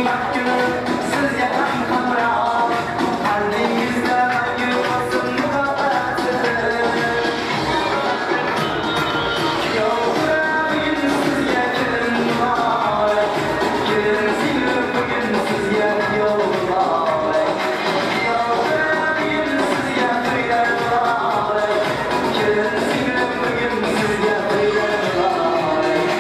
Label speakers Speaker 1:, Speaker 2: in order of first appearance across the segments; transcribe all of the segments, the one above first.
Speaker 1: Baxt kuni sizga ham hamroh, qalbingizda mangu bo'lsin muhabbat siri. Kuyovlar bugun sizga kelin muborak, kelin singlim bugun sizga kuyov muborak. Kuyovlar bugun sizga to'ylar muborak, kelin singlim bugun sizga to'ylar muborak.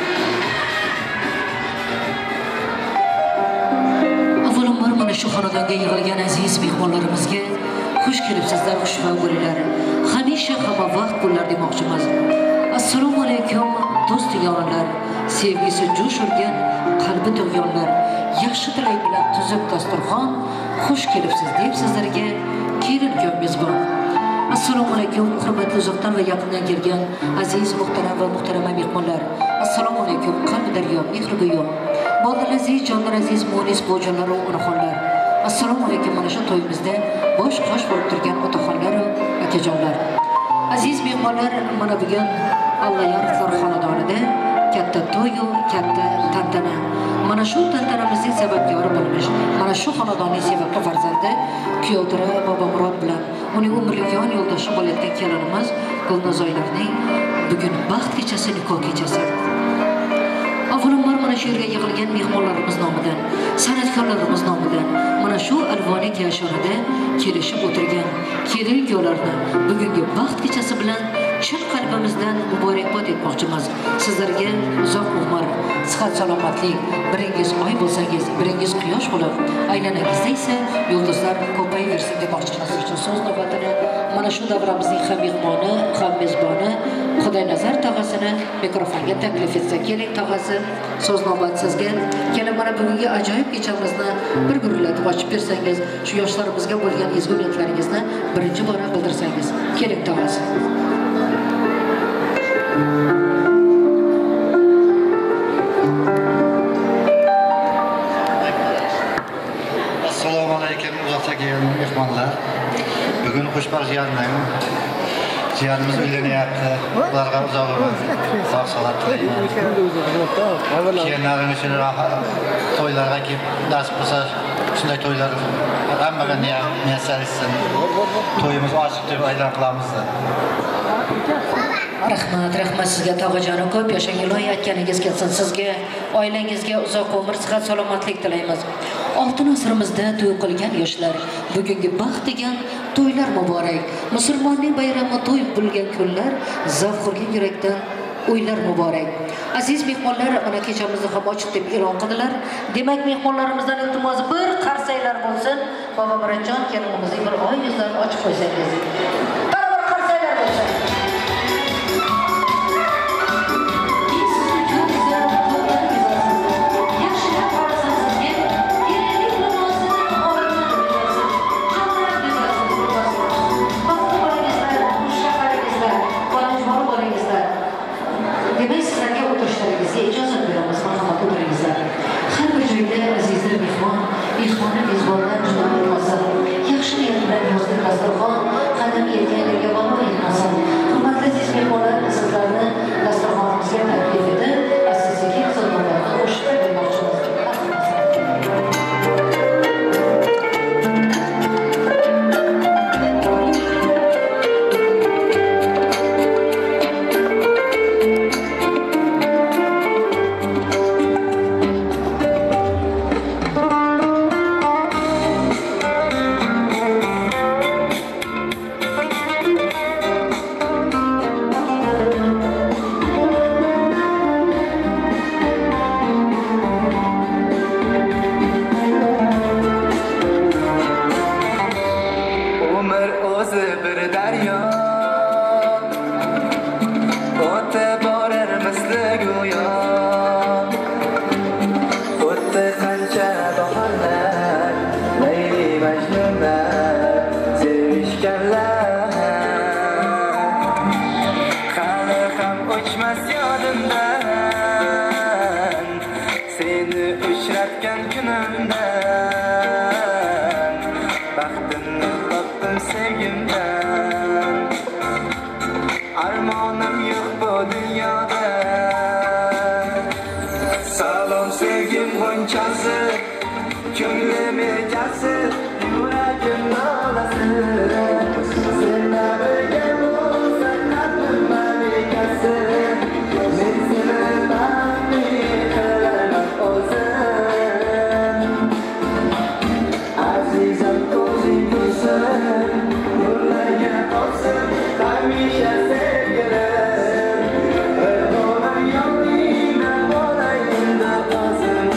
Speaker 2: Avvalambor mana shu xonadonga yig'ilgan aziz mehmonlarimizga xush kelibsizlar, xushvaqt bo'linglar. Hamisha hamma vaqt bo'llar demoqchimiz. Assalomu alaykum do'st yoronlar, sevgisi jo'sh urgan qalbi tug'yonlar, yaxshi tilak bilan tuzib dasturxon, xush kelibsiz deb sizlarga kelin kuyov mezbon. Assalomu alaykum hurmatli uzoqdan va yaqindan kelgan aziz muhtaram va muhtarama mehmonlar. Assalomu alaykum qalbi daryo, mehri go'yo. Bolalar aziz, jonlar aziz, munis buvijonlar va onaxonlar. Assalomu alaykum mana shu to'yimizda bosh qosh bo'lib turgan otaxonlar va akajonlar. Aziz mehmonlar, mana bugun Allayorovlar xonadonida katta to'y-yu katta tantana. Mana shu tantanamizning sababkori bo'lmish, mana shu xonadonning sevimli farzandi Kuyovtura Bobomurod bilan uning umrlik yon yo'ldoshi bo'layotgan kelinimiz Gulnozoylarning bugun baxt kechasi, nikoh kechasi. Avvalambor mana shu yerga yig'ilgan mehmonlarimiz nomidan, san'atkorlarimiz nomidan mana shu alvoni kashonada kelishib o'tirgan kelin kuyovlarni bugungi baxt kechasi bilan chin qalbimizdan muborakbod etmoqchimiz. Sizlarga uzoq umr, sihat salomatlik, biringiz oy bo'lsangiz, biringiz quyosh bo'lib, aylanangizda esa yulduzlar ko'payaversin demoqchimiz. So'z navbatini mana shu davramizning ham mehmoni, ham mezboni Xudoynazar tog'asini mikrofonga taklif etsa, keling tog'asi, so'z navbati sizga. Keling mana bugungi ajoyib kechamizni bir gurillatib ochib bersangiz, shu yoshlarimizga bo'lgan ezgu niyatlaringizni birinchi bora bildirsangiz. Keling tog'asi.
Speaker 3: Assalomu alaykum uzoqdan kelgan mehmonlar. Bugun xushbaxt jiyanimiz uylanyapti. Ularga uzoq umr, sog' salomat tilayman. Kelinlarim uchun to'ylarga kelib nasib bo'lsa, shunday to'ylar hammaga muyassar etsin. To'yimiz ochiq deb e'lon qilamiz.
Speaker 2: Rahmat, rahmat sizga tog'ajonim, ko'p yashang, ilohiy aytganingiz kelsin. Sizga, oilangizga uzoq umr, sihat salomatlik tilaymiz. Oltin asrimizda to'y qilgan yoshlar, bugungi baxt degan to'ylar muborak. Musulmonning bayrami to'y bo'lgan kunlar, zavq urgan yurakdan o'ylar muborak. Aziz mehmonlar, mana kechamizni ham ochiq deb e'lon qildilar. Demak, mehmonlarimizdan iltimos bir qarsaklar bo'lsin. Bobomurodjon kelinimizning bir oy yuzlarini ochib qo'ysangiz. Qara bir qarsaklar bo'lsin. Demak, sizlarga o'tirishlaringizga ijozat beramiz. Marhamat, o'tiringizlar. Har bir joyda azizlar mehmon, mehmonni mezbondan judo bo'lmasin. Yaxshi niyat bilan yozdik dasturxon, qadam yetgan yerga balo yetmasin. Hurmatli aziz mehmonlar, sizlarni dasturxonimizga taklif etib, asta-sekin so'zlarni qo'shib bermoqchimiz.
Speaker 1: Armonim yo'q bu dunyoda. Salom sevgim g'unchasi, Ko'nglim egasi, yuragim nolasi. Senla birga bo'lsa qalbim malikasi. Men seni baxtli qilaman o'zim. Azizam ko'zing kulsin, nurlarga to'lsin hamisha sevgilim. Bir umr yoningda bo'lay endi o'zim.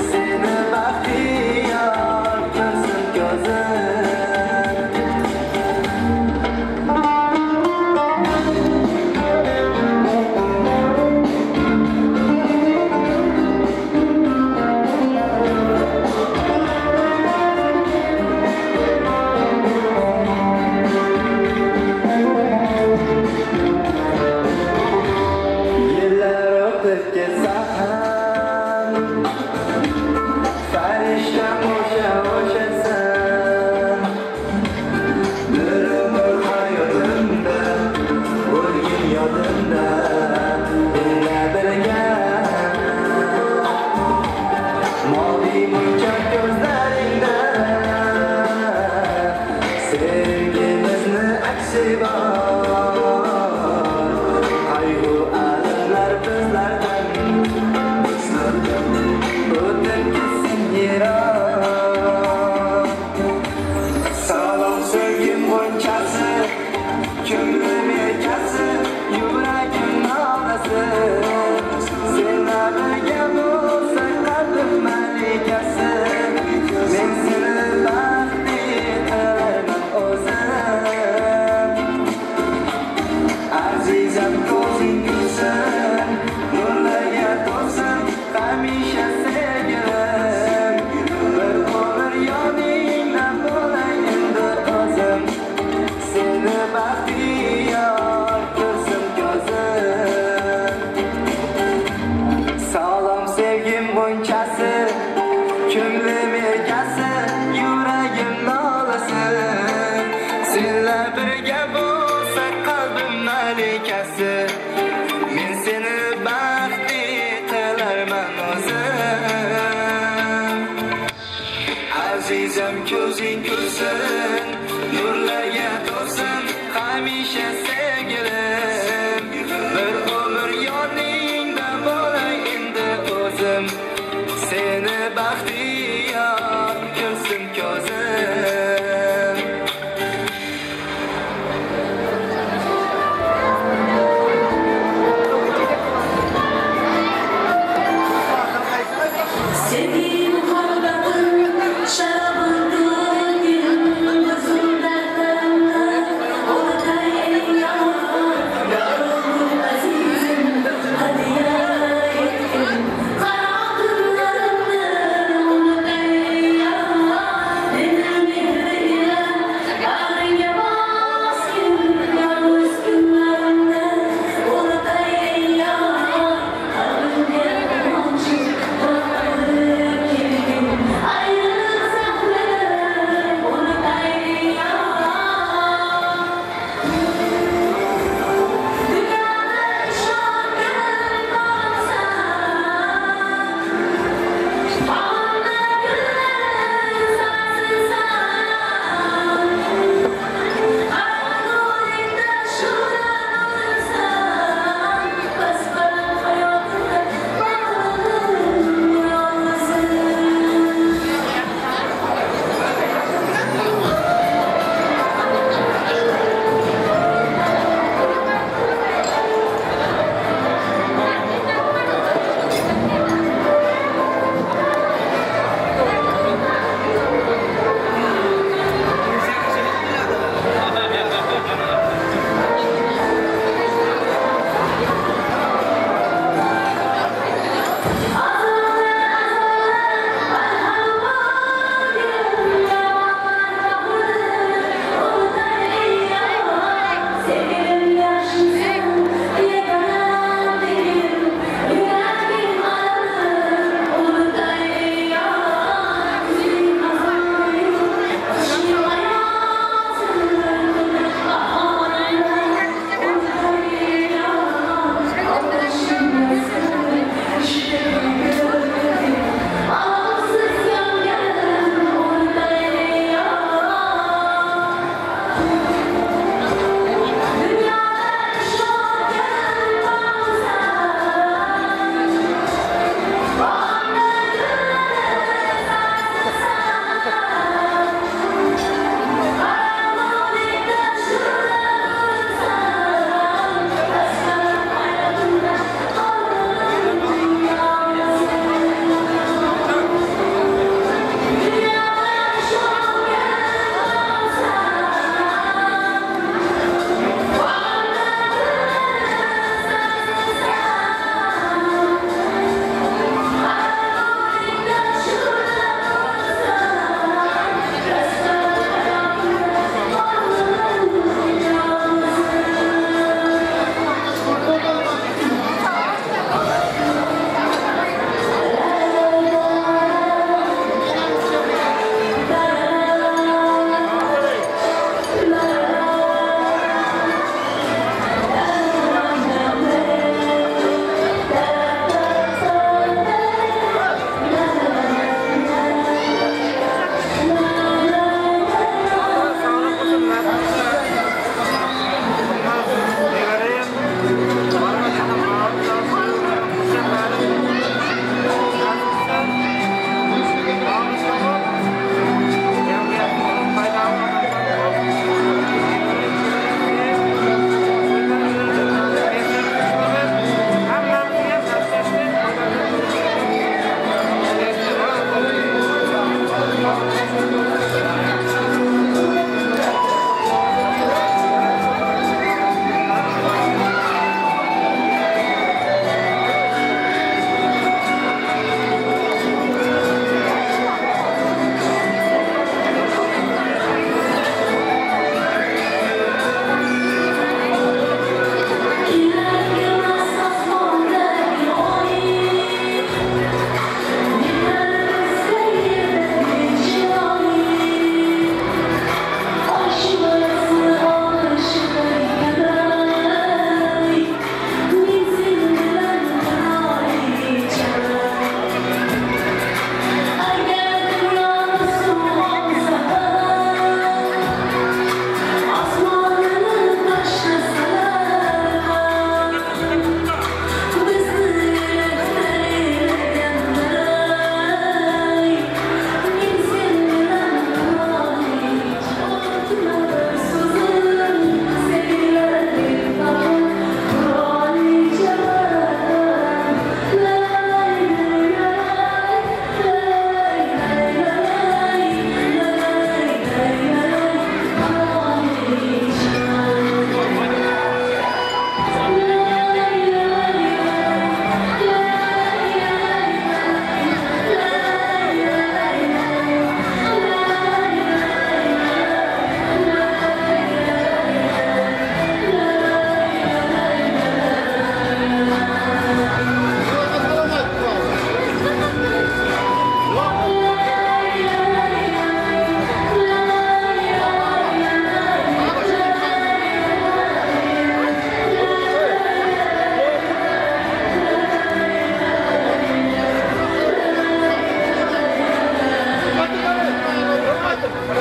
Speaker 1: Seni baxtiyor ko'rsin ko'zim. Yillar o'tib ketsa ham farishtam o'sha o'shasan. Bir umr hayotimda bo'lgin yodimda birga birga. Moviy munchoq ko'zlaringda sevgimizni aksi bor. Qayg'u alamlar bizlardan o'tib ketsin yiroq. Salom sevgim g'unchasi, ko'nglim erkasi, yuragim nolasi. Senla birga bo'lsa qalbim malikasi. Men seni baxtli qilaman o'zim. Azizam ko'zing kulsin, nurlarga to'lsin hamisha sevgilim. Bir umr yoningda bo'lay endi o'zim. Seni baxtiyor ko'rsin ko'zim. Salom sevgim g'unchasi, ko'nglim erkasi, yuragim nolasi. Senla birga bo'lsa qalbim malikasi. Men seni baxtli qilarman o'zim. Azizam ko'zing kulsin, nurlarga to'lsin hamisha sevgilim. Bir umr yoningda bo'lay endi o'zim. Seni baxtiyor ko'rsin ko'zim.
Speaker 4: Sevgi muhabbatin sharobini ko'zim dardlarimni unutay yorim azizim hadya etgin qaro tunlarimni unutay.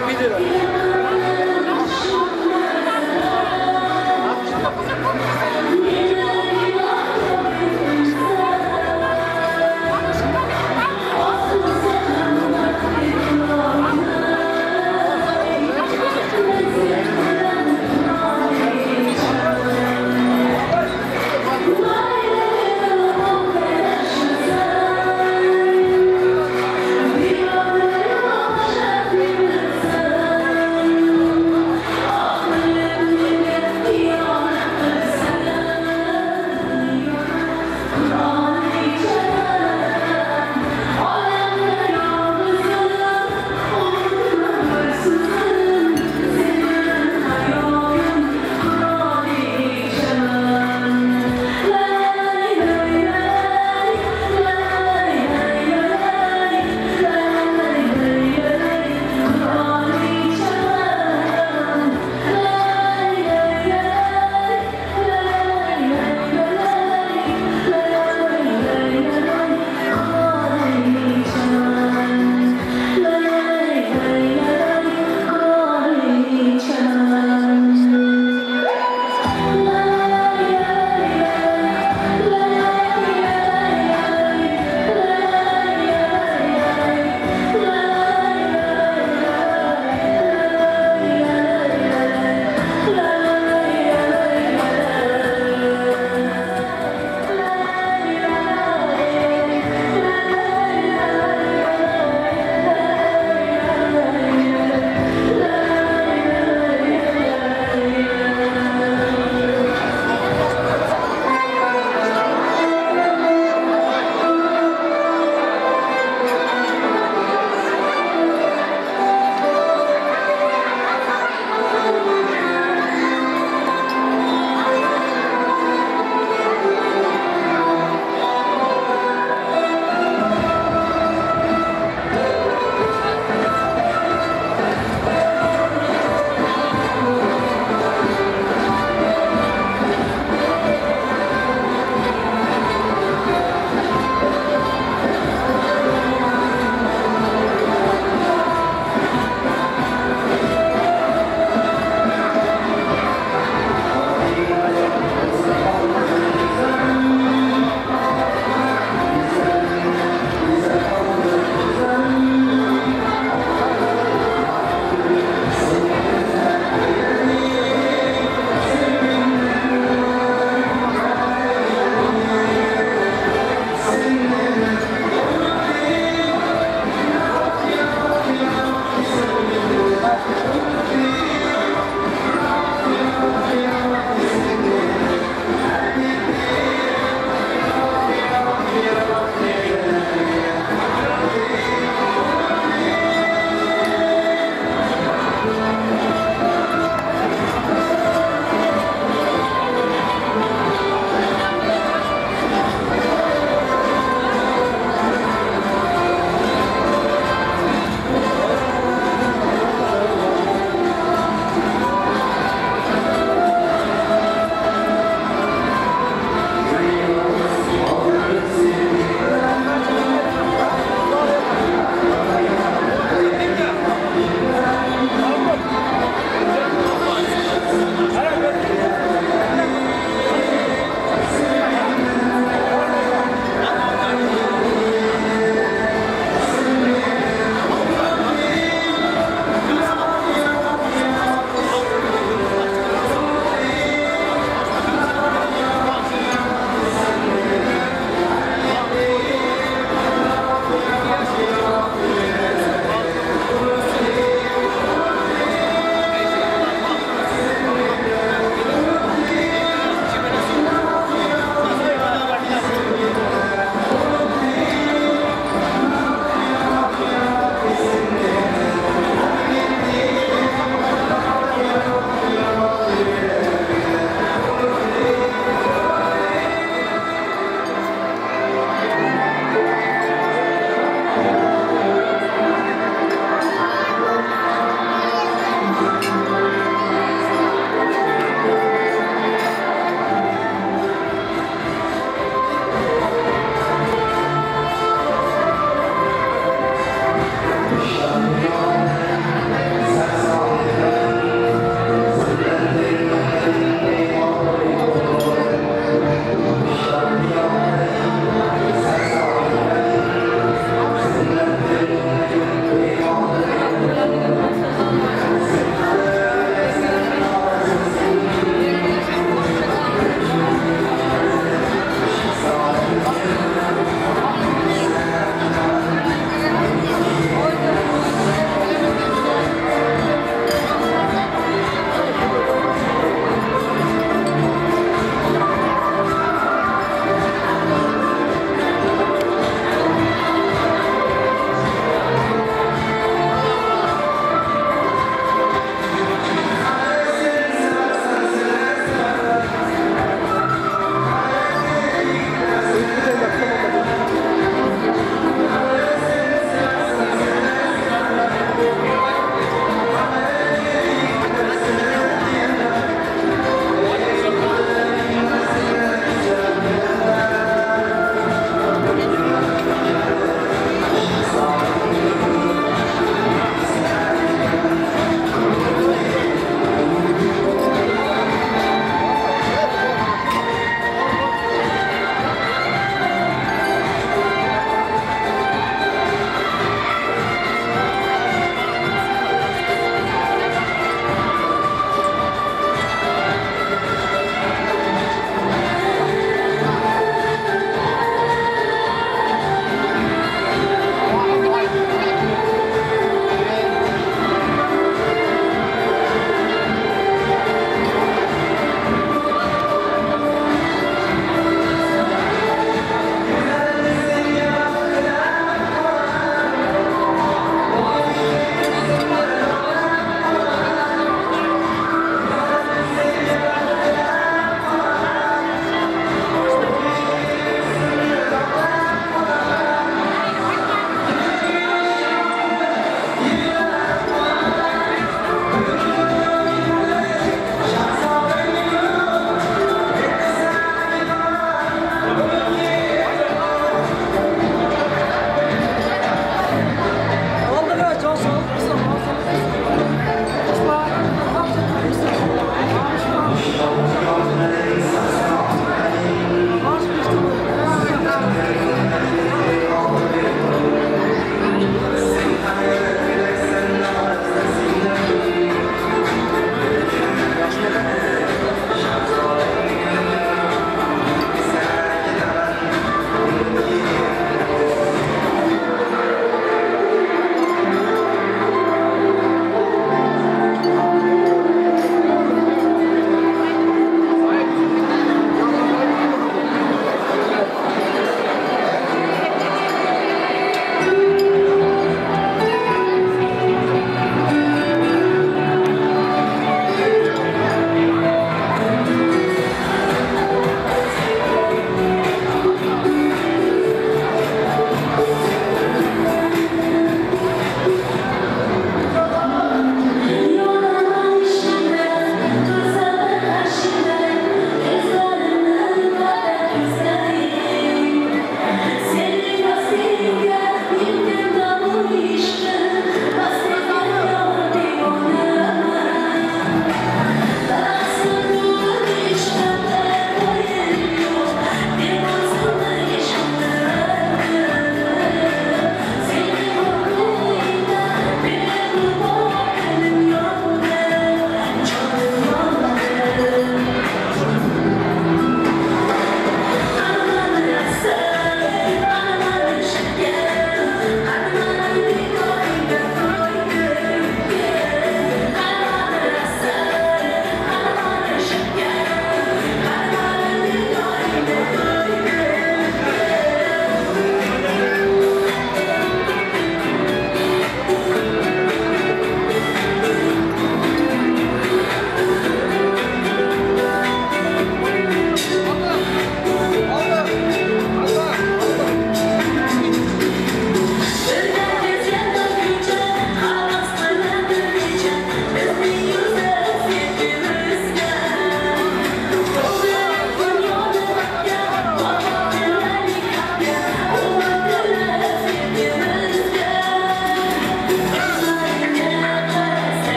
Speaker 1: Video.